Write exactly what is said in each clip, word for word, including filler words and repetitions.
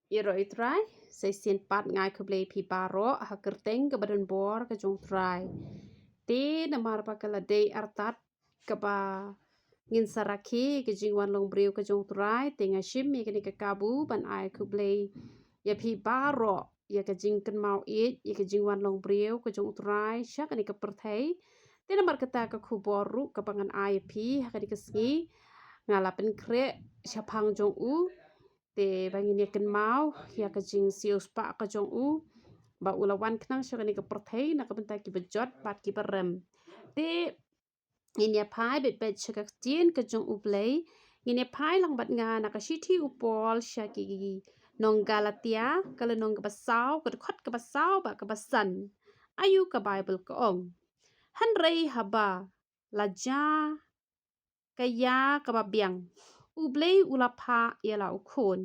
Ïaroh ïa u Trai, sa shisien pat nga ai khublei ïa phi baroh ha ka kyrteng kaba donbor ka jong u Trai. Te namar ba ka la dei artat kaba ngin sa rakhe ïa ka jingwan long briew ka jong u Trai, te nga shim ïa kane ka kabu ban ai khublei ïa phi baroh ïa ka jingkynmaw ïeit ïa ka jingwan long briew ka jong u Trai sha kane ka pyrthei. Te namar kata ka khubor ruh kaba ngan ai ïa phi ha kane ka sngi, nga la pynkhreh shaphang jong u. Te ba ngin ïa kynmaw ïa ka jingsiewspah ka jong u, ba u la wan khnang sha kane ka pyrthei na ka bynta kiba jot bad kiba rem. Te ngin ïa phai beit beit sha ka ktien ka jong U Blei. Ngin ïa phai lang bad nga na ka shithi u Paul sha ki nong Galatia, ka lynnong kaba saw, ka dkhot kaba saw bad kaba san. Aïu ka Baibl ka ong? Hynrei haba la jia ka ïa kaba biang, U Blei u la phah ïa la u khun,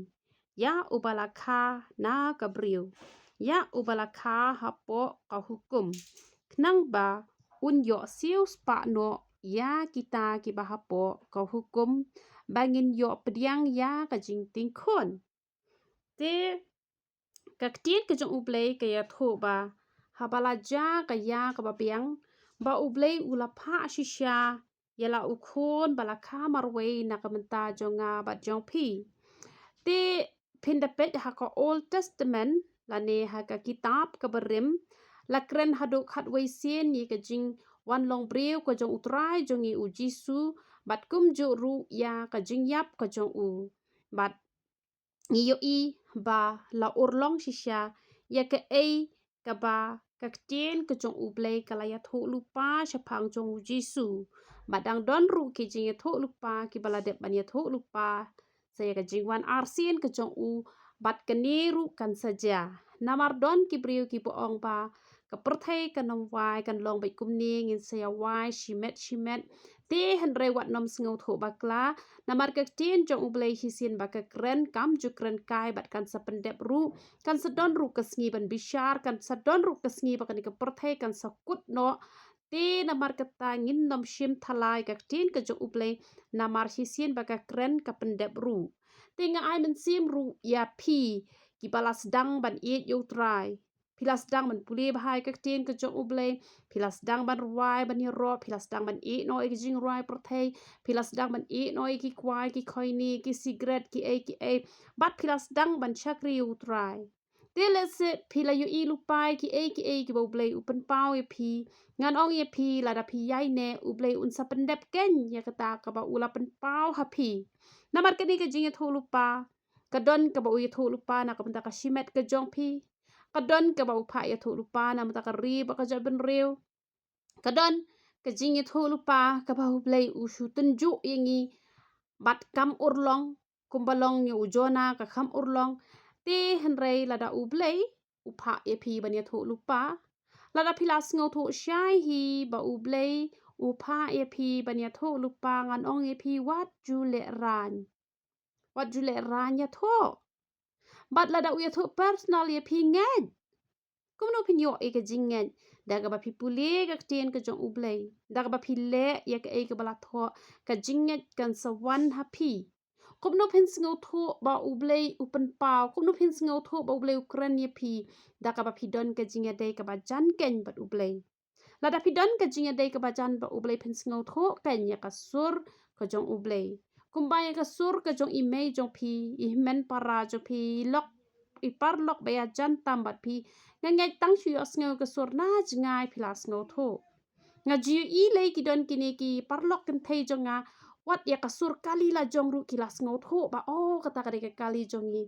ïa uba la kha na ka briew, ïa uba la kha hapoh ka hukum, khnang ba un ïoh siewspah noh ïa kita kiba hapoh ka hukum, ba ngin ïoh pdiang ïa ka jingtieng khun. Te ka ktien ka jong U Blei ka ïathuh ba haba la jia ka ïa kaba biang, ba U Blei u la phah shisha ïa la u khun ba la kha marwei na ka bynta jong nga bad jong phi. Te phin da peit ha ka Old Testament lane ha ka kitab kaba rim, la kren haduh khatwei sien ïa ka jingwan long briew ka jong U Trai jong ngi U Jisu, bad kumjuh ruh ïa ka jingïap ka jong u. Bad ngi ïohi ba la urlong shisha ïa kaei kaba ka ktien ka jong U Blei ka la ïathuh lypa shaphang jong U Jisu. Bad dang don ruh ki jingïathuh lypa kiba la dep ban ïathuh lypa sa ïa ka jingwan arsien ka jong u bad kane ruh kan sa jia. Namar don ki briew kiba ong ba ka pyrthei kan ym wai, kan long beit kumne, ngin sa ïa wai shimet shimet. Te hynrei wat nym sngewthuh bakla, namar ka ktien jong U Blei shisien ba ka kren kam ju kren kai bad kan sa pyndep ruh, kan sa don ruh ka sngi ban bishar, kan sa don ruh ka sngi ba kane ka pyrthei kan sa kut noh. Te namar kata ngin nym shim thala ïa ka ktien ka jong U Blei, namar shisien ba ka kren ka pyndep ruh. Te nga ai mynsiem ruh ïa phi kiba la sdang ban ïeit ïa U Trai. Phi la sdang ban pule bha ïa ka ktien ka jong U Blei, phi la sdang ban rwai ban ïaroh, phi la sdang ban ïehnoh ïa ka jingrwai pyrthei, phi la sdang ban ïehnoh ïa ki kwai ki khoine, ki sigret, kiei kiei, bad phi la sdang ban shakri ïa U Trai. Te lehse phi la ïohi lypa ïa kiei kiei kiba U Blei u pynpaw ïa phi. Ngan ong ïa phi, lada phi ïaineh, U Blei un sa pyndep keiñ ïa kata kaba u la pynpaw ha phi. Namar kane ka jingïathuh lypa ka don kaba u ïathuh lypa na ka bynta ka shimet ka jong phi. Ka don kaba u phah ïathuh lypa na ka bynta ka ri bad ka jaitbynriew. Ka don ka jingïathuh lypa kaba U Blei u shu tynjuh ïa ngi bad kham urlong, kumba long ïa u Jonah ka kham urlong. Te hynrei lada U Blei u phah ïa phi ban ïathuh lypa, lada phi la sngewthuh shai hi ba U Blei u phah ïa phi ban ïathuh lypa, ngan ong ïa phi, wat ju lehraiñ. Wat ju lehraiñ ïathuh. Bad lada u ïathuh personal ïa phi, ngeit. Kumno phin ïoh ïa ka jingngeit? Da kaba phi pule ka ktien ka jong U Blei, da kaba phi leh ïa kaei kaba la thoh, ka jingngeit kan sa wan ha phi. Kumno phin sngewthuh ba U Blei u pynpaw, kumno phin sngewthuh ba U Blei u kren ïa phi? Da kaba phi don ka jingïadei kaba jan keiñ bad U Blei. Lada phi don ka jingïadei kaba jan bad U Blei, phin sngewthuh keiñ ïa ka sur ka jong U Blei. Kumba ïa ka sur ka jong i mei jong phi, i hynmen para jong phi, i lok, i paralok ba ïajan tam bad phi. Nga ngeit tang shu ïohsngew ka sur na jngai phi la sngewthuh. Nga ju ïohi lei ki don kine ki paralok kynthei jong nga, wat ïa ka sur kali la jong ruh ki la sngewthuh ba, oh, kata ka dei ka kali jong ngi.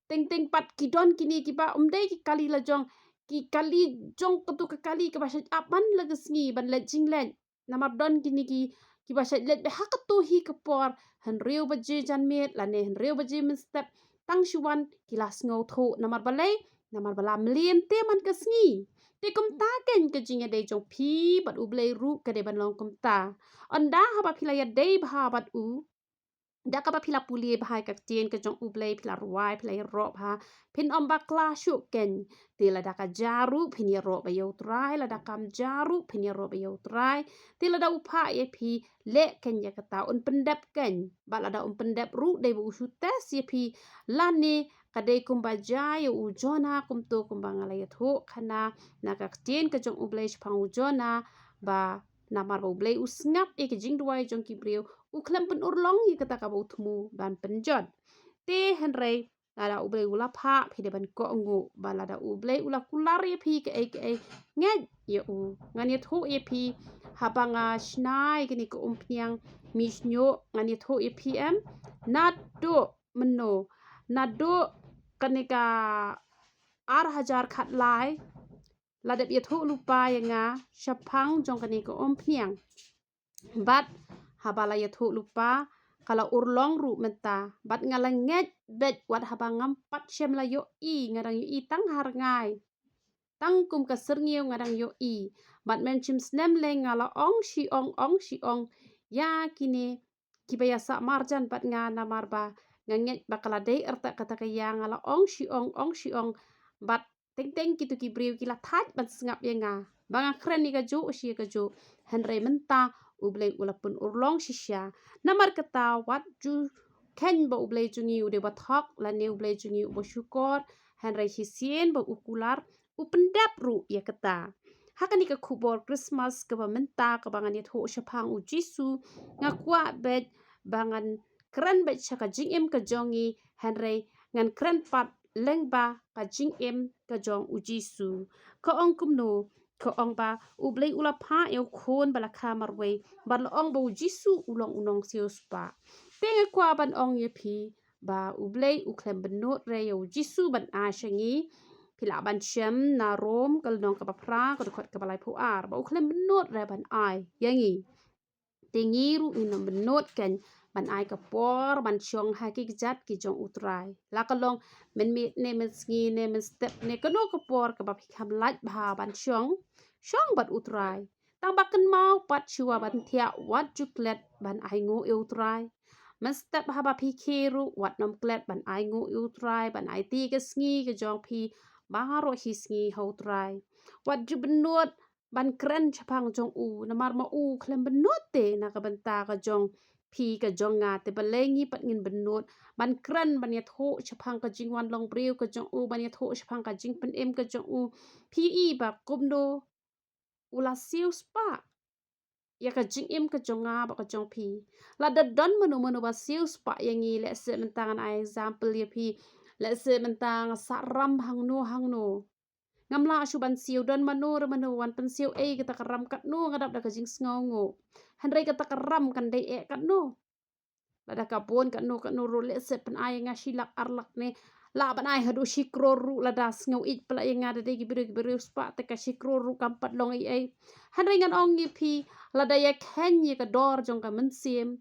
Teng teng pat ki don kine kiba ym dei ki kali la jong, ki kali jong katu ka kali kaba shait ap man la ka sngi ban leit jingleit. Namar don kine ki, kiba shait leit beit ha katu hi ka por, hynriew baje janmiet lane hynriew baje mynstep, tang shu wan ki la sngewthuh. Namar balei? Namar ba la mlien te man ka sngi. Te kumta keiñ ka jingïadei jong phi bad U Blei ruh ka dei ban long kumta. Ynda haba phi la ïadei bha bad u, da kaba phi la pule bha ïa ka ktien ka jong U Blei, phi la rwai, phi la ïaroh bha, phin ym bakla shuh keiñ. Te lada ka jia ruh phin ïaroh bha ïa U Trai, lada kam jia ruh phin ïaroh bha ïa U Trai. Te lada u phah ïa phi, leh keiñ ïa kata, un pyndep keiñ. Bad lada um pyndep ruh, dei ba u shu test ïa phi lane ka dei kumba jia ïa u Jonah, kumto kumba nga la ïathuh khana na ka ktien ka jong U Blei shaphang u Jonah, ba namar ba U Blei u sngap ïa ka jingduwai jong ki briew, u khlem pynurlong ïa kata kaba u thmu ban pynjot. Te hynrei lada U Blei u la phah, phi dei ban kohnguh ba lada U Blei u la kular ïa phi kaei kaei, ngeit ïa u. Ngan ïathuh ïa phi, haba nga shna ïa kane ka umphniang Mihsniuh, ngan ïathuh ïa phi em, naduh mynno, naduh kane ka ar hajar khatlai, la dep ïathuh lypa ïa nga shaphang jong kane ka umphniang. Bad haba la ïathuh lypa, ka la urlong ruh mynta. Bad nga la ngeit beit, wat haba ngam pat shym la ïohi, nga dang ïohi tang ha rngai. Tang kum ka syrngiew nga dang ïohi. Bad mynshem snem lei nga la ong shi ong, ong shi ong ïa kine kiba ïa sah marjan bad nga, namar ba nga ngeit ba ka la dei arta kata ka ïa, nga la ong shi ong, ong shi ong. Bad teng teng kito ki briew ki la thait ban sngap ïa nga ba nga kren ïa kajuh shi ïa kajuh. Hynrei mynta U Blei u la pynurlong shisha. Namar kata wat ju kheiñ ba U Blei jong ngi u dei ba thok, lane U Blei jong ngi u ba shukor. Hynrei shisien ba u kular, u pyndep ruh ïa kata. Ha kane ka khubor Christmas kaba mynta kaba ngan ïathuh shaphang U Jisu, nga kwah beit ba ngan kren beit sha ka jingim ka jong ngi, hynrei ngan kren pat lyngba ka jingim ka jong U Jisu. Ka ong kumno? Ka ong ba U Blei u la phah ïa u Khun ba la kha marwei, bad la ong ba U Jisu u long u nongsiewspah. Te nga kwah ban ong ïa phi ba U Blei u khlem bynnud re ïa U Jisu ban ai sha ngi. Phi lah ban shem na Rom ka lynnong kaba phra, ka dkhot kaba laiphew ar, ba u khlem bynnud re ban ai ïa ngi. Te ngi ruh ngin ym bynnud keiñ ban ai ka por ban shong ha ki kjat ki jong U Trai. La ka long mynmiet ne mynsngi ne mynstep ne kano ka por kaba phi kham lait bha ban shong, shong bad U Trai. Tang ba kynmaw pat shuwa ban thiah, wat ju klet ban ainguh ïa U Trai. Mynstep haba phi khie ruh, wat nym klet ban ainguh ïa U Trai, ban aiti ka sngi ka jong phi baroh shi sngi ha U Trai. Wat ju bynnud ban kren shaphang jong u, namar ma u khlem bynnud te na ka bynta ka jong phi ka jong nga, te balei ngi pat ngin bynnud ban kren, ban ïathuh shaphang ka jingwan long briew ka jong u, ban ïathuh shaphang ka jingpynim ka jong u. Phi i ba kumno u la siewspah ïa ka jingim ka jong nga bad ka jong phi. Lada don mano mano ba siewspah ïa ngi, lehse mynta ngan ai example ïa phi, lehse mynta nga sah ram hangno hangno. Ngam lah shuh ban siew, don mano re mano wan pynsiew ei kata ka ram katno, nga dap da ka jingsngewnguh. Hynrei kata ka ram kan dei eh katno. Lada ka bun katno katno ruh, lehse pyn-ai nga shi lak ar lak ne, lah ban ai haduh shi klur ruh, lada sngew ïeit palat ïa nga da dei ki briew ki briew spah, te ka shi klur ruh kam pat long ei ei. Hynrei ngan ong ïa phi, lada ïa kheiñ ïa ka dor jong ka mynsiem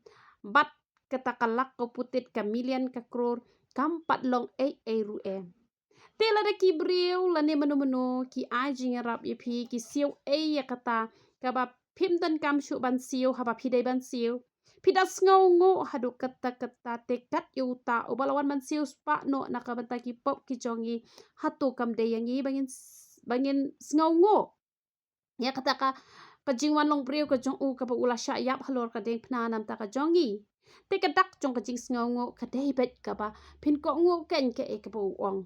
bad kata ka lak ka putit, ka million, ka klur, kam pat long ei ei ruh em. Te lada ki briew lane mano mano ki ai jingïarap ïa phi, ki siew ei ïa kata kaba phim donkam shuh ban siew haba phi dei ban siew, phi da sngewnguh haduh katta katta, te kat ïa uta uba la wan ban siewspah noh na ka bynta ki pop ki jong ngi, hato kam dei ïa ngi ba ngin s-, ba ngin sngewnguh ïa kata ka, ka jingwan long briew ka jong u kaba u la shah ïap halor ka diengphna na bynta ka jong ngi? Te ka dak jong ka jingsngewnguh ka dei beit kaba phin kohnguh keiñ kaei kaba u ong.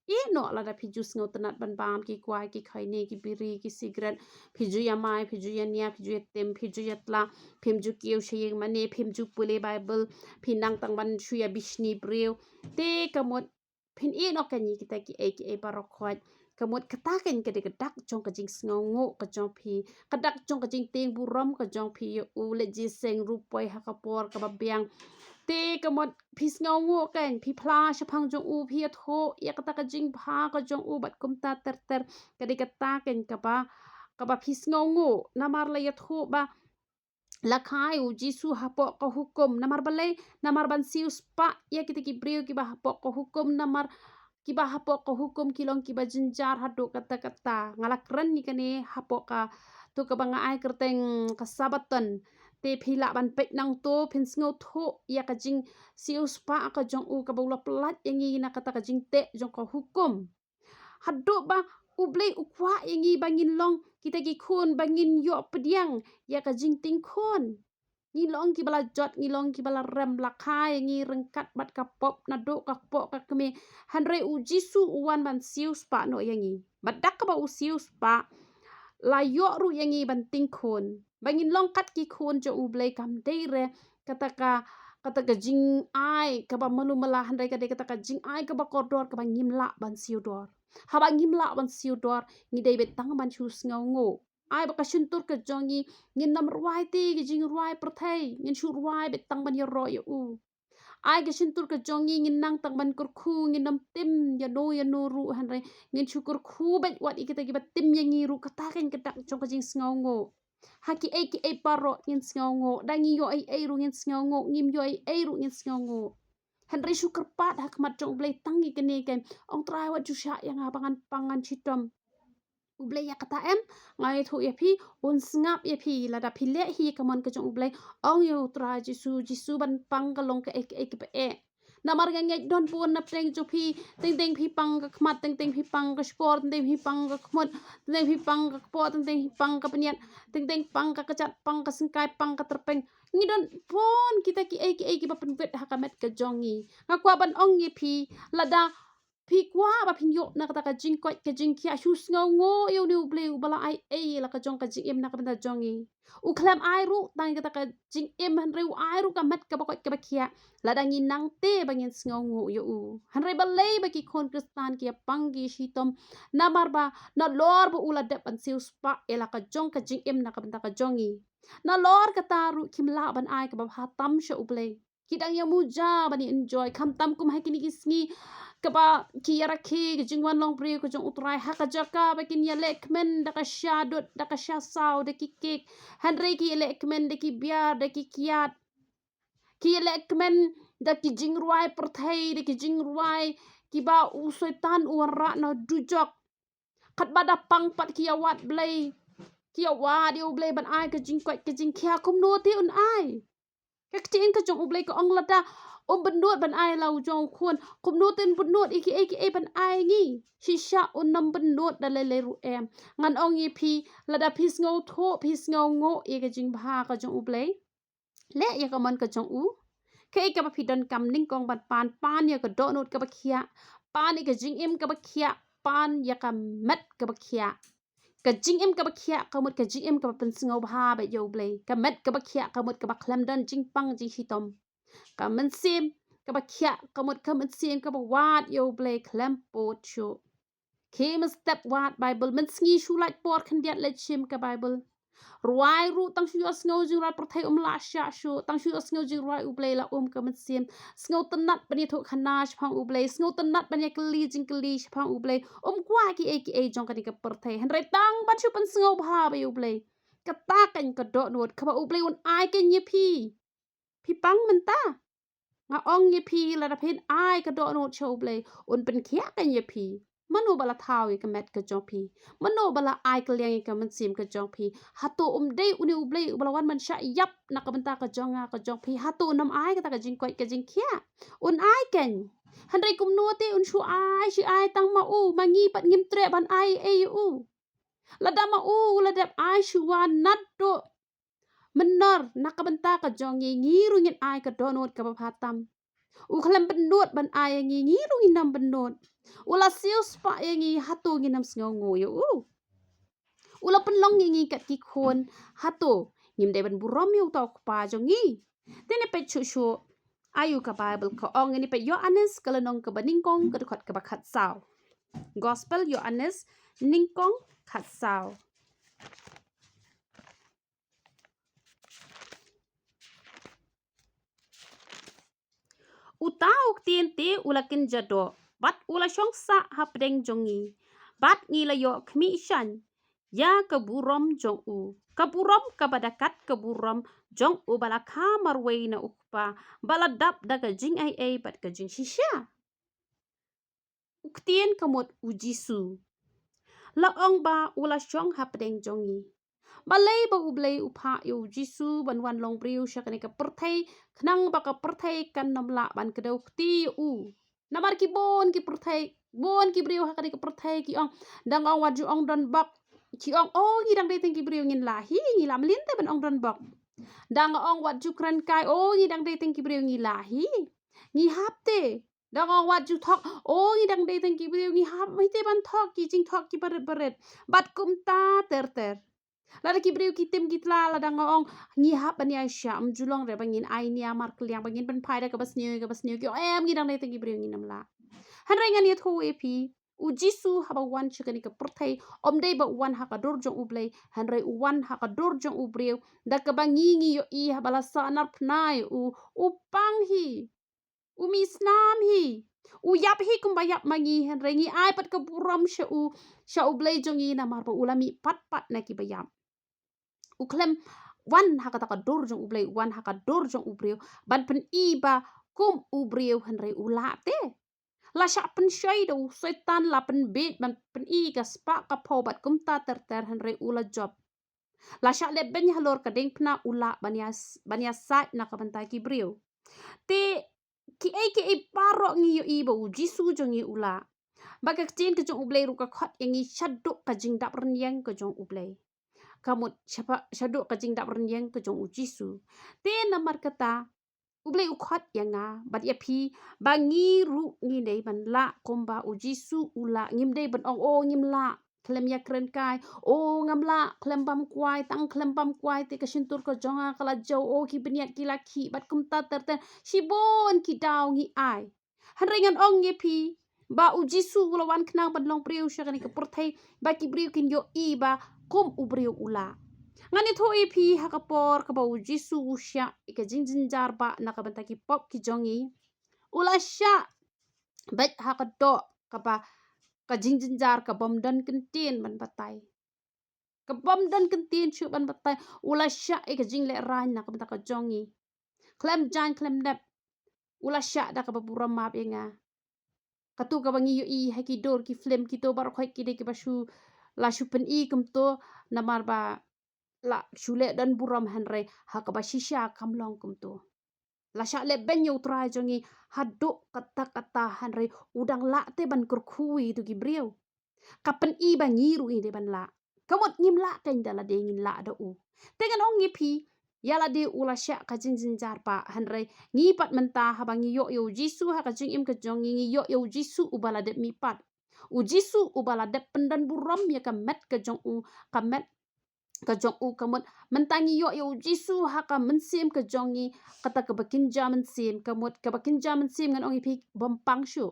Ïeh noh lada phi ju sngewtynnat ban bam ki kwai, ki khaini, ki biri, ki sigaret, phi ju ïa mai, phi ju ïa nia, phi ju ïa tim, phi ju ïa tla, phim ju kiew sha ïing mane, phim ju pule Baibl, phi nang tang ban shu ïa bishni briew. Te ka mut phin ïeh noh keiñ ïa kita kiei kiei baroh khoit. Ka mut kata keiñ ka dei ka dak jong ka jingsngewnguh ka jong phi, ka dak jong ka jingtieng burom ka jong phi ïa u. Leit jiseng ruh poi ha ka por kaba biang. Te ka mut phi sngewnguh keiñ, phi phla shaphang jong u, phi ïathuh ïa kata ka jingbha ka jong u bad kumta ter ter. Ka dei kata keiñ kaba, kaba phi sngewnguh, namar la ïathuh ba la kha ïa u Jisu hapoh ka hukum. Namar balei? Namar ban siewspah ïa kita ki briew kiba hapoh ka hukum, namar kiba hapoh ka hukum ki long kiba jynjar haduh katta katta. Nga la kren ïa kane hapoh kato kaba nga ai kyrteng ka Sabaton. Te phi lah ban peit nangto, phin sngewthuh ïa ka jingsiewspah ka jong u kaba u la pyllait ïa ngi na kata ka jingteh jong ka hukum. Haduh ba U Blei u kwah ïa ngi ba ngin long kita ki khun ba ngin ïoh pdiang ïa ka jingtieng khun. Ngi long kiba la jot, ngi long kiba la rem, la kha ïa ngi ryngkat bad ka pop naduh ka kpoh ka kmie Hynrei u Jisu u wan ban siew spah noh ïa ngi. Bad da kaba u siew spah, la ïoh ruh ïa ngi ban tieng khun. Ba ngin long kat ki khun jong U Blei, kam dei re kata ka, kata ka jingai kaba malu mala, hynrei ka dei kata ka jingai kaba kordor kaba ngim lah ban siew dor. Haba ngim lah ban siew dor, ngi dei beit tang ban shu sngewnguh. Ai ba ka shyntur ka jong ngi, ngin nym rwai te ki jingrwai pyrthei, ngin shu rwai beit tang ban ïaroh ïa u. Ai ka shyntur ka jong ngi, ngin nang tang ban kyrkhu, ngin nym tim ïa no ïa no ruh, hynrei ngin shu kyrkhu beit wat ïa kita kiba tim ïa ngi ruh. Kata ka dei ka dak jong ka jingsngewnguh. Ha kiei kiei baroh ngin sngewnguh. Da ngi ïoh ei ei ruh ngin sngewnguh, ngim ïoh ei ei ruh ngin sngewnguh. Hynrei shu kyrpad ha khmat jong U Blei tang ïa kane, ong Trai, wat ju shah ïa nga ba ngan pang ngan shitom. U Blei ïa kata em, nga ïathuh ïa phi, un sngap ïa phi. Lada phi leh hi ïa ka mon ka jong U Blei, ong ïa U Trai Jisu, Jisu ban pang ka long kaei kaei kaba eh. Namar nga ngeit don bun na pdeng jong phi, teng teng phi pang ka khmat, teng teng phi pang ka shkor, teng teng phi pang ka khmut, teng teng phi pang ka kpoh, teng teng phi pang ka bniat, teng teng pang ka kjat, pang ka syngkai, pang ka tyrpeng. Ngi don bun kita kiei kiei kiba pynwit ha ka met ka jong ngi. Nga kwah ban ong ïa phi, lada phi kwah ba phin ïoh na kata ka jingkoit ka jingkhiah, shu sngewnguh ïa une U Blei uba la ai ei la ka jong ka jingim na ka bynta jong ngi. U khlem ai ruh tang kata ka jingim, hynrei u ai ruh ka met kaba koit kaba khiah. Lada ngi nang te ba ngin sngewnguh ïa u. Hynrei balei ba ki khun Khristan ki ïa pang ki shitom? Namar ba nalor ba u la dep ban siew spah ïa la ka jong ka jingim na ka bynta ka jong ngi, nalor kata ruh kim lah ban ai kaba bha tam sha U Blei. Ki dang ïa muja ban ïa enjoy, khamtam kum ha kine ki sngi kaba ki ïa rakhe ka jingwan long briew ka jong U Trai ha ka jaka ba kin ïa leh kmen da ka sha dud, da ka sha saw, da ki kek. Hynrei ki ïa leh kmen da ki biar, da ki kiad. Ki ïa leh kmen da ki jingrwai pyrthei, da ki jingrwai kiba u Soitan u wanrah na dujok. Katba da pang pat ki ïa wad Blei, ki ïa wad ïa U Blei ban ai ka jingkoit ka jingkhiah, kumno te un ai? Ka ktien ka jong U Blei ka ong lada um bynnud ban ai la u jong u khun, kumno te un bynnud ïa kiei kiei ban ai ngi? Shisha un nym bynnud da lei lei ruh em. Ngan ong ïa phi, lada phi sngewthuh, phi sngewnguh ïa ka jingbha ka jong U Blei, leh ïa ka mon ka jong u. Kaei kaba phi donkam nyngkong ban pan, pan ïa ka dohnud kaba khiah, pan ïa ka jingim kaba khiah, pan ïa ka met kaba khiah. Ka jingim kaba khiah ka mut ka jingim kaba pynsngewbha bad ïa U Blei. Ka met kaba khiah ka mut kaba khlem don jingpang jingshitom. Ka mynsiem kaba khiah ka mut ka mynsiem kaba wad ïa U Blei khlem pud shuh. Khie mynstep wad Baibl, mynsngi shu lait por khyndiat leit shim ka Baibl. Rwai ruh tang shu ïohsngew jingrwai pyrthei um lah shah shuh, tang shu ïohsngew jingrwai U Blei la um ka mynsiem. Sngewtynnat ban ïathuh khana shaphang U Blei, sngewtynnat ban ïakylli jingkylli shaphang U Blei. Um kwah kiei kiei jong kane ka pyrthei, hynrei tang ban shu pynsngewbha bad ïa U Blei. Kata keiñ ka dohnud kaba U Blei un ai keiñ ïa phi. Phi pang mynta? Nga ong ïa phi, lada phin ai ka dohnud sha U Blei, un pynkhiah keiñ ïa phi. Mano ba la thaw ïa ka met ka jong phi? Mano ba la ai kylliang ïa ka mynsiem ka jong phi? Hato um dei une U Blei uba la wan ban shah ïap na ka bynta ka jong nga ka jong phi? Hato un nym ai kata ka jingkoit ka jingkhiah? Un ai keiñ. Hynrei kumno te un shu ai, shu ai tang ma u, ma ngi pat ngim treh ban ai ei ïa u. Lada ma u u la dep ai shuwa naduh mynno na ka bynta ka jong ngi, ngi ruh ngin ai ka dohnud kaba bha tam. U khlem bynnud ban ai ïa ngi, ngi ruh ngin nym bynnud. U la siew spah ïa ngi, hato ngin nym sngewnguh ïa u? U la pynlong ïa ngi kat ki khun, hato ngim dei ban burom ïa uta u Kpa jong ngi? Te ngin peit shuh shuh. Ayu ka Baibl ka ong, ngin peit Ïoannis ka lynnong kaba nyngkong, ka dkhot kaba khatsaw. Gospel Ïoannis nyngkong, khatsaw. Uta u ktien te u la kynja doh, bad u la shong sah hapdeng jong ngi, bad ngi la ïoh khmih shaiñ ïa ka burom jong u, ka burom kaba da kat ka burom jong uba la kha marwei na u Kpa, ba la dap da ka jingaiei bad ka jingshisha. U ktien ka mut U Jisu. La ong ba u la shong hapdeng jong ngi. Balei ba U Blei u phah ïa U Jisu ban wan long briew sha kane ka pyrthei, khnang ba ka pyrthei kan nym lah ban kdew kti ïa u? Namar ki bun ki pyrthei, bun ki briew ha kane ka pyrthei ki ong, dang ong wat ju ong donbok, ki ong, oh, ngi dang dei teng ki briew ngin lah hi, ngi lah mlien te ban ong donbok. Dang ong wat ju kren kai, oh, ngi dang dei teng ki briew ngi lah hi. Ngi hap te. Dang ong wat ju thok, o ngi dang dei tang ki briew, ngi hap mite ban thok ki jingthok ki barit barit. Bad kumta ter ter. Lada ki briew ki tim ki tla, lada nga ong ngi hap ban ïa shah, ym ju long re ba ngin ai nia markylliang, ba ngin pynphai da kaba sniew, kaba sniew, ki ong em ngi dang dei tang ki briew, ngin ym lah. Hynrei ngan ïathuh ïa phi, u Jisu haba u wan sha kane ka pyrthei, ym dei ba u wan ha ka dur jong U Blei, hynrei u wan ha ka dur jong u briew, da kaba ngi ngi ïohi haba la sahnarphna ïa u, u pang hi. U mih snam hi. U ïap hi kumba ïap ma ngi, hynrei ngi ai pat ka burom sha u, sha U Blei jong ngi namar ba u la mih pat pat na kiba ïap. U khlem wan ha kata ka dur jong U Blei, u wan ha ka dur jong u briew, ban pyni ba kum u briew, hynrei u lah te. La shah pynshoi da u Soitan, la pynbit ban pyni ka spah ka phew bad kumta ter ter, hynrei u la jop. La shah leh beiñ halor ka diengphna, u lah ban ïa, ban ïasaid na ka bynta ki briew. Te kiei kiei baroh ngi ïohi ba u Jisu jong ngi u lah. Ba ka ktien ka jong U Blei ruh ka khot ïa ngi shaduh ka jingdap rynïeng ka jong U Blei. Ka mut shapa, shaduh ka jingdap rynïeng ka jong u Jisu. Te namar kata, U Blei u khot ïa nga bad ïa phi ba ngi ruh ngi dei ban lah kumba u Jisu u lah. Ngim dei ban ong, o ngim lah, khlem ïakren kai, o ngam lah, khlem bam kwai, tang khlem bam kwai te ka shyntur ka jong nga ka la jew, o ki bniat ki la khih, bad kumta ter ter. Shibun ki daw ngi ai. Hynrei ngan ong ïa phi ba u Jisu u la wan khnang ban long briew sha kane ka pyrthei, ba ki briew kin ïohi ba kum u briew u lah. Ngan ïathuh ïa phi ha ka por kaba u Jisu u shah ïa ka jingjynjar ba na ka bynta ki pop ki jong ngi. U la shah beit ha ka doh kaba ka jingjynjar ka bym don kyntien ban batai. Ka bym don kyntien shuh ban batai. U la shah ïa ka jinglehrain na ka bynta ka jong ngi. Khlem jaiñ khlem nep, u la shah da kaba burom map ïa nga. Kato kaba ngi ïohi ha ki dur ki film, kito baroh khoit ki dei kiba shu, la shu pyni kumto, namar ba la shu leh don burom, hynrei ha kaba shisha kam long kumto. La shah leh beiñ ïa u Trai jong ngi haduh katta katta, hynrei u dang lah te ban kyrkhu ïa kito ki briew. Ka pyni ba ngi ruh ngi dei ban lah. Ka mut ngim lah keiñ da lade ngin lah da u. Te ngan ong ïa phi, ïa lade u la shah ka jingjynjar ba, hynrei ngi pat mynta haba ngi ïoh ïa u Jisu ha ka jingim ka jong ngi, ngi ïoh ïa u Jisu uba la dep mihpat. U Jisu uba la dep pyndon burom ïa ka met ka jong u, ka met ka jong u. Ka mut mynta ngi ïoh ïa u Jisu ha ka mynsiem ka jong ngi, kata kaba kynja mynsiem, ka mut kaba kynja mynsiem ngan ong ïa phi bym pang shuh.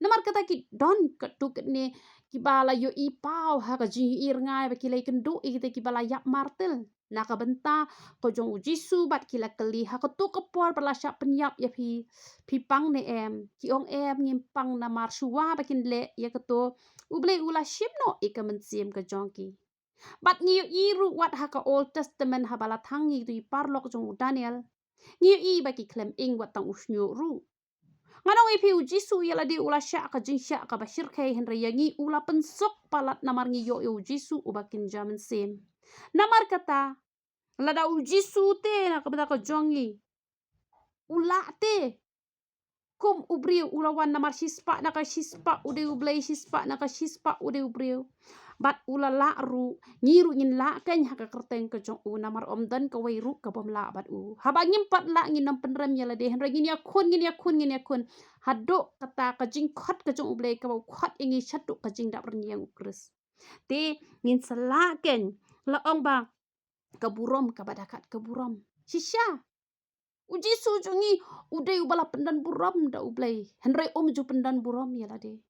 Namar kata ki don katto katne kiba la ïohi paw ha ka jingïohi rngai ba ki la ïakynduh ïa kita kiba la ïap martyr na ka bynta ka jong u Jisu, bad ki la kylli ha kato ka por ba la shah pynïap ïa phi, phi pang ne em? Ki ong em, ngim pang, namar shuwa ba kin leh ïa kato, U Blei u la shim noh ïa ka mynsiem ka jong ki. Bad ngi ïohi ruh wat ha ka Old Testament haba la thang ïa kito ki paralok jong u Daniel, ngi ïohi ba ki khlem ing wat tang u shñiuh ruh. Ngan ong ïa phi, u Jisu ïa lade u la shah ka jingshah kaba shyrkhei, hynrei ïa ngi u la pynsuk palat namar ngi ïoh ïa u Jisu uba kynja mynsiem. Namar kata, lada u Jisu te na ka bynta ka jong ngi u lah te, kum u briew u la wan namar shispah na ka shispah u dei U Blei, shispah na ka shispah u dei u briew. Bad u la lah ruh, ngi ruh ngin lah keiñ ha ka kyrteng ka jong u, namar ym don kawei ruh ka bym lah bad u. Haba ngim pat lah ngin ym pynrem ïa lade, hynrei ngin ïakhun, ngin ïakhun, ngin ïakhun haduh kata ka jingkhot ka jong U Blei kaba u khot ïa ngi shaduh ka jingdap rynïeng u Khrist. Te ngin sa lah keiñ, la ong ba ka burom kaba da kat ka burom. Shisha u Jisu jong ngi u dei uba la pyndon burom da U Blei, hynrei um ju pyndon burom ïa lade.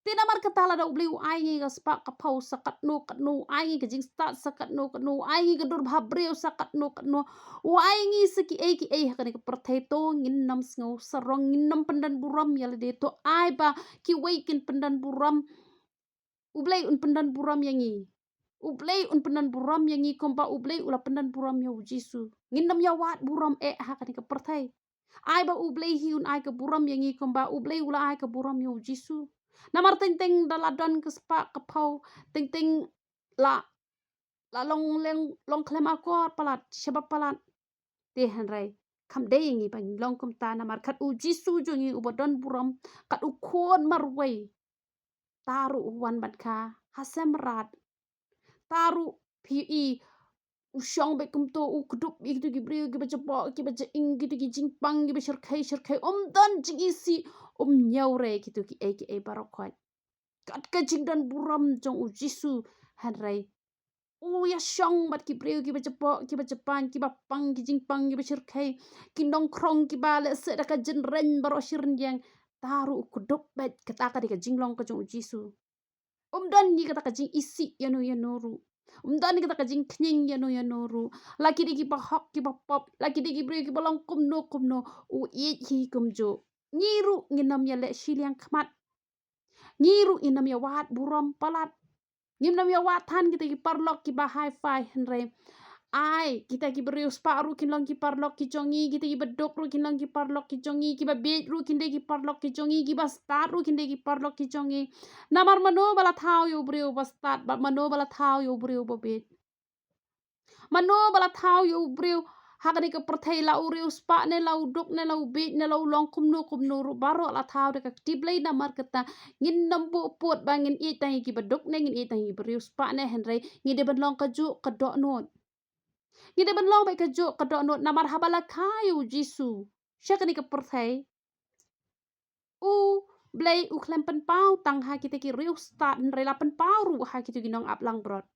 Te namar kata lada U Blei u ai ngi ka spah ka phew sa katno katno, u ai ngi ka jingstad sa katno katno, u ai ngi ka dur bhabriew sa katno katno, u ai ngi sa kiei kiei ha kane ka pyrthei, to ngin ym sngew sarong, ngin ym pyndon burom ïa lade. To ai ba kiwei kin pyndon burom. U Blei un pyndon burom ïa ngi. U Blei un pyndon burom ïa ngi kumba U Blei u la pyndon burom ïa u Jisu. Ngin ym ïa wad burom eh ha kane ka pyrthei. Ai ba U Blei hi un ai ka burom ïa ngi kumba U Blei u la ai ka burom ïa u Jisu. Namar teng teng da la don ka spah ka phew, teng teng la, la long leng, long khlem akor palat, shaba palat. Te hynrei kam dei ïa ngi ban long kumta, namar kat u Jisu jong ngi uba don burom, kat u khun marwei, ta ruh u wan ban kha ha sem mrad. Ta ruh phi i u shong beit kumto, u kdup ïa kito ki briew kiba jaboh, kiba jaing, kito ki jingpang kiba shyrkhei shyrkhei. Um don jingisih, um ñiew re kito kiei kiei baroh khoit. Kat ka jingdon burom jong u Jisu, hynrei u ïashong bad ki briew kiba japoh, kiba japan, kiba pang ki jingpang, kiba shyrkhei, ki nongkhrong kiba lehse da ka jingrein baroh shi rynïeng. Te ruh u kdup beit. Kata ka dei ka jinglong ka jong u Jisu. Um don ïa kata ka jingisih ïano ïano ruh. Um don ïa kata ka jingkhñiang ïano ïano ruh. La ki dei kiba hok kiba pop, la ki dei ki briew kiba long kumno kumno, u ïeit hi kumjuh. Ngi ruh ngin ym ïaleh shiliang khmat. Ngi ruh ngin ym ïawad burom palat. Ngim nym ïawad than kita ki paralok kiba hi-fi, hynrei ai kita ki briew spah ruh kin long ki paralok ki jong ngi, kita kiba duk ruh kin long ki paralok ki jong ngi, kiba bieit ruh kin dei ki paralok ki jong ngi, kiba stad ruh kin dei ki paralok ki jong ngi. Namar mano ba la thaw ïa u briew ba stad, bad mano ba la thaw ïa u briew ba bieit? Mano ba la thaw ïa u briew ha kane ka pyrthei, la u riewspah ne, la u duk ne, la u bieit ne, la u long kumno kumno ruh, baroh la thaw da ka kti Blei. Namar kata ngin nym buh pud ba ngin ïeit tang ïa kiba duk ne, ngin ïeit tang ïa kiba riewspah ne, hynrei ngi dei ban long kajuh ka dohnud. Ngi dei ban long beit kajuh ka dohnud, namar haba la kha ïa u Jisu sha kane ka pyrthei, u Blei u khlem pynpaw tang ha kita ki riewstad, hynrei la pynpaw ruh ha kita ki nongap langbrot.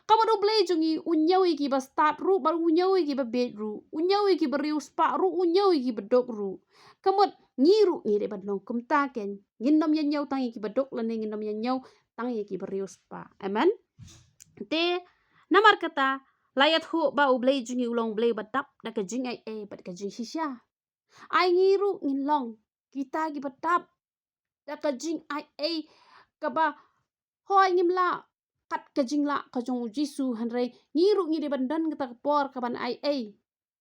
Ka mut u Blei jong ngi u ñiew ïa kiba stad ruh, bad u ñiew ïa kiba bieit ruh, u ñiew ïa kiba riewspah ruh, u ñiew ïa kiba duk ruh. Ka mut ngi ruh ngi dei ban long kumta kein. Ngin nym ïa ñiew tang ïa kiba duk lane ngin nym ïa ñiew tang ïa kiba riewspah. Amen. Te namar kata la ïathuh ba u Blei jong ngi u long Blei ba dap da ka jingaiei bad ka jingshisha. Ai ngi ruh ngin long kita kiba dap da ka jingaiei kaba hoi ngim lah kat ka jinglah ka jong u Jisu, hynrei ngi ruh ngi dei ban don kata ka por kaban aiei.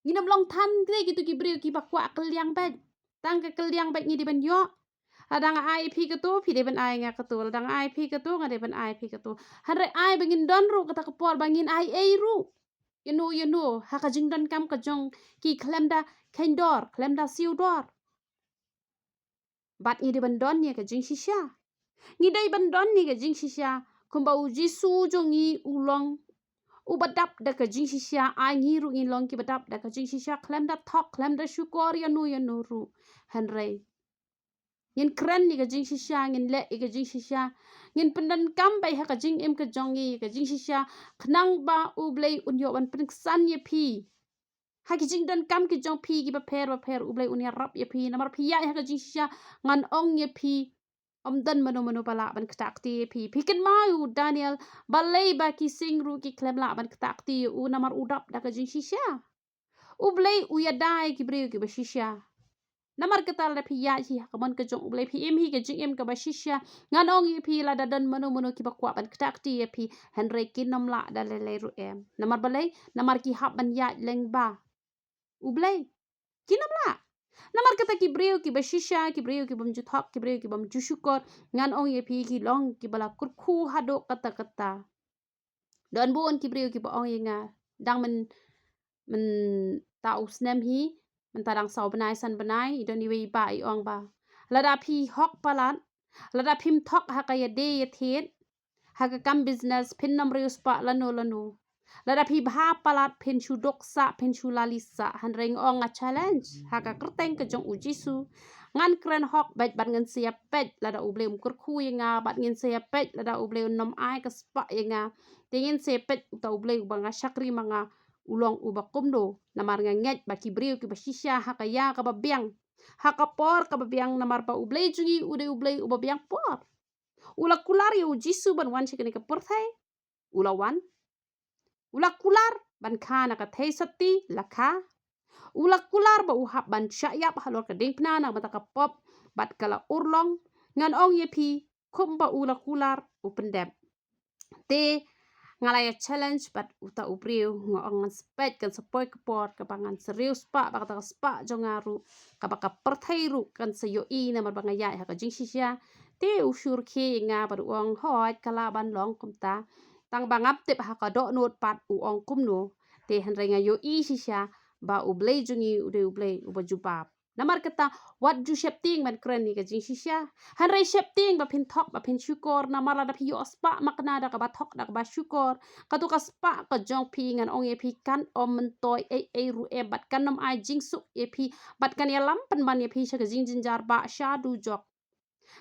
Ngin nym long than te kito ki briew kiba kwah kylliang beit. Tang ka kylliang beit ngi dei ban ïoh. Lada nga ai phi kato, phi dei ban ai nga kato. Lada nga ai phi kato, nga dei ban ai phi kato. Hynrei ai ba ngin don ruh kata ka por ba ngin aiei ruh ïano ïano ha ka jingdonkam ka jong ki khlem da kheiñ dor, khlem da siew dor. Bad ngi dei ban don ïa ka jingshisha. Ngi dei ban don ïa ka jingshisha kumba u Jisu jong ngi u long uba dap da ka jingshisha. Ai ngi ruh ngin long kiba dap da ka jingshisha, khlem da thok, khlem da shukor ïano ïano ruh. Hynrei ngin kren ïa ka jingshisha, ngin leh ïa ka jingshisha, ngin pyndonkam beit ha ka jingim ka jong ngi ïa ka jingshisha, khnang ba u Blei un ïoh ban pynksan ïa phi. Ha ki jingdonkam ki jong phi kiba pher ba pher u Blei un ïarap ïa phi, namar phi ïaid ha ka jingshisha. Ngan ong ïa phi, ym don mano mano ba lah ban ktah kti ïa phi. Phi kynmaw ïa u Daniel, balei ba ki sing ruh ki khlem lah ban ktah kti ïa u, namar u dap da ka jingshisha. U Blei u ïada ïa ki briew kiba shisha. Namar kata lada phi ïaid hi ha ka mon ka jong u Blei, phi im hi ka jingim kaba shisha, ngan ong ïa phi, lada don mano mano kiba kwah ban ktah kti ïa phi, hynrei kin nym lah da lei lei ruh em. Namar balei? Namar ki hap ban ïaid lyngba u Blei. Kin nym lah. Namar kata ki briew kiba shisha, ki briew kibym ju thok, ki briew kibym ju shukor, ngan ong ïa phi, ki long kiba la kyrkhu haduh katta katta. Don bun ki briew kiba ong ïa nga, dang myn, mynta u snem hi, mynta dang saw bnai san bnai, i don iwei i bah i ong ba, lada phi hok palat, lada phim thok ha ka ïadei ïathied, ha ka kam business, phin nym riewspah lano lano. Lada phi bha palat, phin shu duk sah, phin shu lali sah. Hynrei nga ong, nga challenge ha ka kyrteng ka jong u Jisu. Ngan kren hok beit bad ngin sa ïa peit lada u Blei um kyrkhu ïa nga, bad ngin sa ïa peit lada u Blei un nym ai ka spah ïa nga. Te ngin sa ïa peit uta u Blei uba nga shakri ma nga u long uba kumno. Namar nga ngeit ba ki briew kiba shisha ha ka ïa kaba biang, ha ka por kaba biang, namar ba u Blei jong ngi u dei u Blei uba biang por. U la kular ïa u Jisu ban wan sha kane ka pyrthei, u la wan. U la kular ban kha na ka theisotti, la kha. U la kular ba u hap ban shah ïap halor ka diengphna na ka bynta ka pop, bad ka la urlong. Ngan ong ïa phi, kumba u la kular, u pyndep. Te nga la ïa challenge bad uta u briew, nga ong ngan sa peit, kan sa poi ka por kaba ngan sa riewspah, ba kata ka spah jong nga ruh, kaba ka pyrthei ruh kan sa ïohi, namar ba nga ïaid ha ka jingshisha. Te u shu rkhie ïa nga bad u ong, hooid, ka lah ban long kumta. Tang ba ngam tip ha ka dohnud pat u ong kumno. Te hynrei nga ïohi shisha ba u Blei jong ngi u dei u Blei uba jubab. Namar kata, wat ju sheptieng ban kren ïa ka jingshisha. Hynrei sheptieng ba phin thok, ba phin shukor, namar lada phi ïoh spah makna da kaba thok, da kaba shukor, kato ka spah ka jong phi, ngan ong ïa phi, kan ym myntoi ei ei ruh em, bad kan ym ai jingsuk ïa phi, bad kan ïalam pynban ïa phi sha ka jingjynjar ba sha dujok.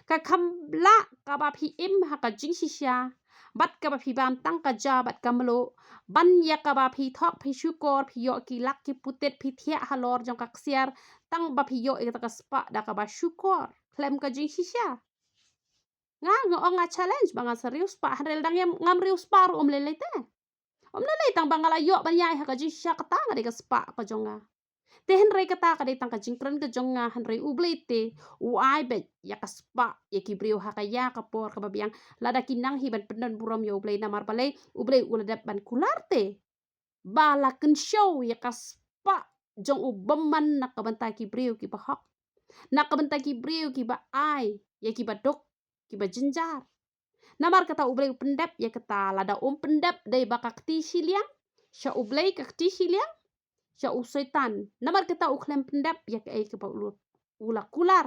Ka kham lah kaba phi im ha ka jingshisha bad kaba phi bam tang ka ja bad ka mluh, ban ïa kaba phi thok phi shukor, phi ïoh ki lak ki putit, phi thiah halor jong ka ksiar, tang ba phi ïoh ïa kata ka spah da kaba shukor khlem ka jingshisha. Nga, nga ong nga challenge ba nga sa riewspah, hynrei lada ngam riewspah ruh ym lei lei te. Ym lei lei, tang ba nga la ïoh ban ïaid ha ka jingshisha, kata ka dei ka spah ka jong nga. Te hynrei kata ka dei tang ka jingkren ka jong nga, hynrei U Blei te u ai beit ïa ka spah ïa ki briew ha ka ïa ka por kaba biang, lada ki nang hi ban pyndon burom ïa U Blei. Namar balei? U Blei u la dep ban kular te ba la kynshew ïa ka spah jong u bymman na ka bynta ki briew kiba hok, na ka bynta ki briew kiba ai ïa kiba duk, kiba jynjar. Namar kata U Blei u pyndep ïa kata. Lada um pyndep dei ba ka kti shiliang sha U Blei, ka kti shiliang sha u Soitan. Namar kata u khlem pyndep ïa kaei kaba u la, u la kular.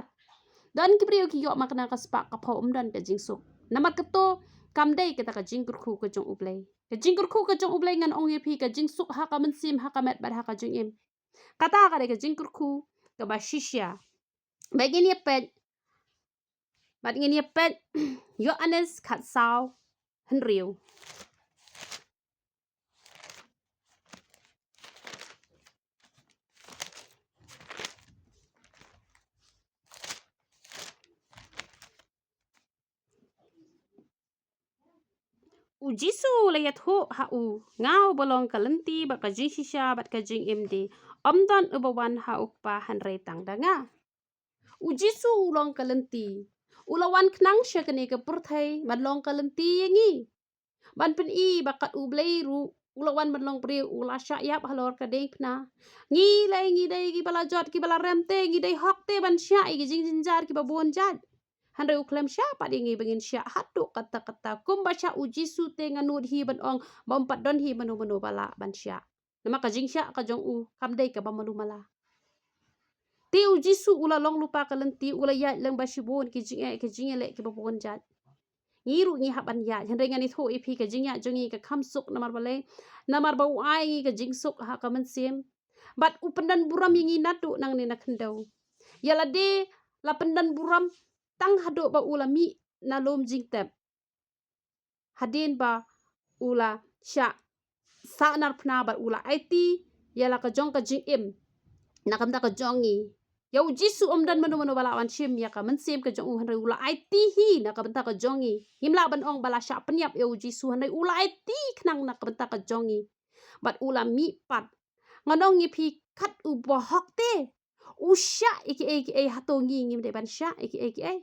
Don ki briew ki ïoh ma kane ka spah ka phew, ym don ka jingsuk. Namar kato kam dei kata ka jingkyrkhu ka jong U Blei. Ka jingkyrkhu ka jong U Blei, ngan ong ïa phi, ka jingsuk ha ka mynsiem, ha ka met bad ha ka jingim. Kata ka dei ka jingkyrkhu kaba shisha. Bad ngin ïa peit, bad ngin ïa peit Ïoannis khatsaw hynriew. U Jisu u la ïathuh ha u, nga uba long ka lynti bad ka jingshisha bad ka jingim, te ym don uba wan ha u Kpa hynrei tang da nga. U Jisu u long ka lynti. U la wan khnang sha kane ka pyrthei ban long ka lynti ïa ngi. Ban pyni ba kat U Blei ruh u la wan ban long briew, u la shah ïap halor ka diengphna. Ngi lei ngi dei kiba la jot, kiba la rem te, ngi dei hok te ban shah ïa ki jingjynjar kiba bun jait. Hynrei u khlem shah pat ïa ngi ba ngin shah haduh katta katta. Kumba shah U Jisu te, nga nud hi ban ong ba ym pat don hi mano mano ba lah ban shah. Namar ka jingshah ka jong u kam dei kaba malu mala. Te U Jisu u la long lypa ka lynti, u la ïaid lyngba shibun ki jingeh, ki jingïaleh kiba bun jait. Ngi ruh ngi hap ban ïaid, hynrei ngan ïathuh ïa phi, ka jingïaid jong ngi ka kham suk. Namar balei? Namar ba u ai ngi ka jingsuk ha ka mynsiem. Bad u pyndon burom ïa ngi naduh nangne na khyndew. Ïa lade la pyndon burom tang haduh ba u la mih na lum jingtep. Hadien ba u la shah sahnarphna bad u la aiti ïa la ka jong ka jingim na ka bynta ka jong ngi. Ïa U Jisu ym don mano mano ba lah ban shim ïa ka mynsiem ka jong u, hynrei u la aiti hi na ka bynta ka jong ngi. Ngim lah ban ong ba la shah pynïap ïa U Jisu, hynrei u la aiti khnang na ka bynta ka jong ngi. Bad u la mih pat. Ngan ong ïa phi, kat uba hok te u shah ïa kiei kiei, hato ngi ngim dei ban shah ïa kiei kiei?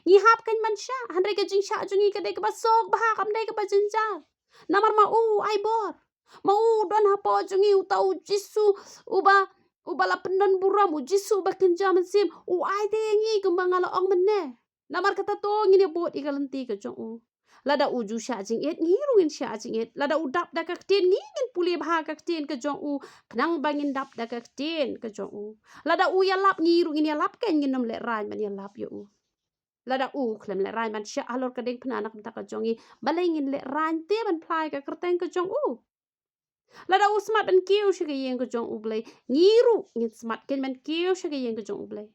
Ngi hap kein ban shah, hynrei ka jingshah jong ngi ka dei kaba suk bha, kam dei kaba jynjar. Namar ma u u ai bor, ma u u don hapoh jong ngi, uta U Jisu uba, uba la pyndon burom, U Jisu uba kynja mynsiem, u ai te ïa ngi kumba nga la ong mynne. Namar kata to ngin ïa bud ïa ka lynti ka jong u. Lada u ju shah jingit, ngi ruh ngin shah jingit. Lada u dap da ka ktien, ngi ngin pule bha ka ktien ka jong u, khnang ba ngin dap da ka ktien ka jong u. Lada u ïalap, ngi ruh ngin ïalap, kein ngin ym lehraiñ ban ïalap ïa u. Lada u khlem lehraiñ ban shah halor ka diengphna na ka bynta ka jong ngi, balei ngin lehraiñ te ban phla ïa ka kyrteng ka jong u? Lada u smat ban kiew sha ka ïing ka jong U Blei, ngi ruh ngin smat kein ban kiew sha ka ïing ka jong U Blei.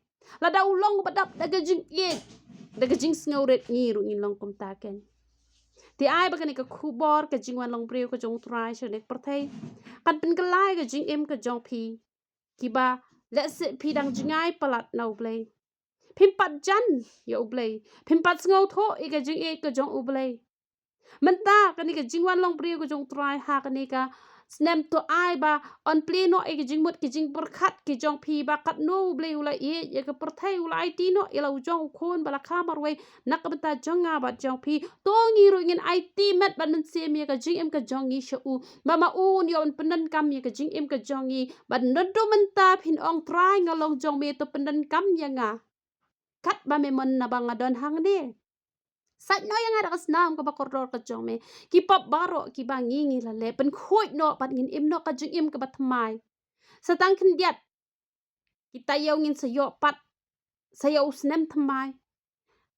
Lada u long uba dap da ka jingïeit, da ka jingsngewrit, ngi ruh ngin long kumta kein. Te ai ba kane ka khubor ka jingwan long briew ka jong U Trai sha kane ka pyrthei kan pynkylla ïa ka jingim ka jong phi. Kiba lehse phi dang jngai palat na U Blei, phim pat jan ïa U Blei, phim pat sngewthuh ïa ka jingïeit ka jong U Blei. Mynta kane ka jingwan long briew ka jong U Trai ha kane ka snem, to ai ba yn plie noh ïa ka jingmut, ka jingpyrkhat ka jong phi ba katno U Blei u la ïeit ïa ka pyrthei, u la aiti noh ïa la u jong u khun ba la kha marwei na ka bynta jong nga bad jong phi. To ngi ruh ngin aiti met bad mynsiem ïa ka jingim ka jong ngi sha u, ba ma u un ïoh ban pyndonkam ïa ka jingim ka jong ngi. Bad naduh mynta phin ong, Trai, nga long jong me, to pyndonkam ïa nga. Katba me mon naba nga don hangne. Sait noh ïa nga da ka snam kaba kordor ka jong me. Ki pop baroh kiba ngi ngi la leh, pynkhuid noh bad ngin im noh ka jingim kaba thymmai. Sa tang khyndiat, kita ïew ngin sa ïoh pat sa ïa u snem thymmai.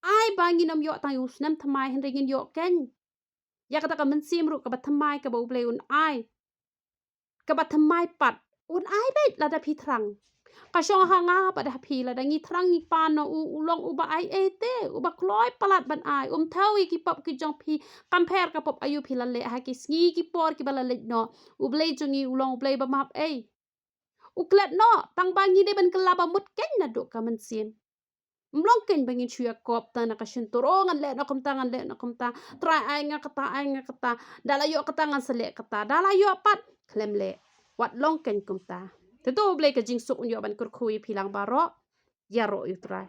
Ai ba ngin ym ïoh tang ïa u snem thymmai, hynrei ngin ïoh kein ïa kata ka mynsiem ruh kaba thymmai kaba U Blei un ai. Kaba thymmai pat un ai beit lada phi thrang. Ka shong ha nga bad ha phi, lada ngi thrang ngi pan noh u, u long uba ai ei te, uba kloi palat ban ai, um thew ïa ki pop ki jong phi, kam pher ka pop aïu phi la leh ha ki sngi ki por kiba la leit noh. U Blei jong ngi u long u Blei ba map ei. U klet noh, tang ba ngi dei ban kylla ba mut keiñ naduh ka mynsiem. Ym long keiñ ba ngin shu ïa kop tang na ka shyntur, oh, ngan leh noh kumta, ngan leh noh kumta. Trai ai nga kata, ai nga kata. Da la ïoh kata ngan sa leh kata. Da la ïoh pat, khlem leh. Wat long keiñ kumta. Te to U Blei ka jingsuk un ïoh ban kyrkhu ïa phi lang baroh. Ïaroh ïa U Trai.